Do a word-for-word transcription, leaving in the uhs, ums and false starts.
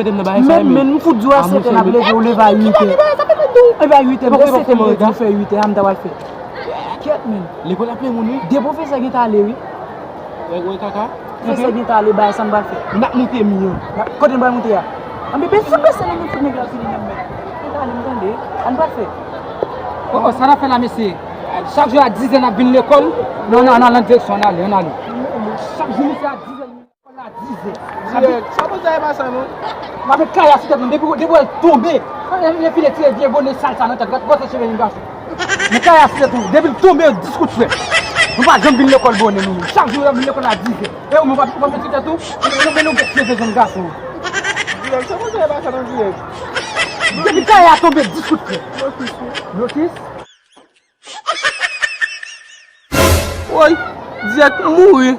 Menm, menm, m fout di w a sèt è n ap leve, ou leve a uit è. Epi a uit è, de sèt è m te di w fè uit è, a m ta pral fè. Kèt, menm. Lekòl ap plen moun, wi. De pwofesè gen ta ale, wi. Wè, wè, kaka. Pwofesè gen ta ale, bay sa n pral fè. N ap moute mi an. Kote n pral moute a? Anben, pèsonn, pèsonn, nou fout nèg la fini nan men. Gen ta ale, m tande. An pral fè. Oh, oh, sa n ap fè la, mesye? Chak jou a diz è n ap vin lekòl. Non, non, non, nan direksyon, ann ale, ann ale. Chak jou, mesye, a diz è. Sa bon sa e pa sa non. M ap met kaya sou tèt nou depi depi w tonbe. Lè file tire vye bone sal sa nan tèt, gade kòman cheve yon gason. Met kaya sou tèt nou depi l tonbe dis kout frè. Nou pa janm vin lekòl bone nou menm. Chak jou w ap vin lekòl a diz è. E ou menm w ap met sou tèt ou. Nou men nou gen cheve jèn gason. Dirèk, sa bon sa e pa sa nan dirèk. Depi kaya tonbe dis kout frè. Blokis wi. Blokis. Woy, dirèk m mouri.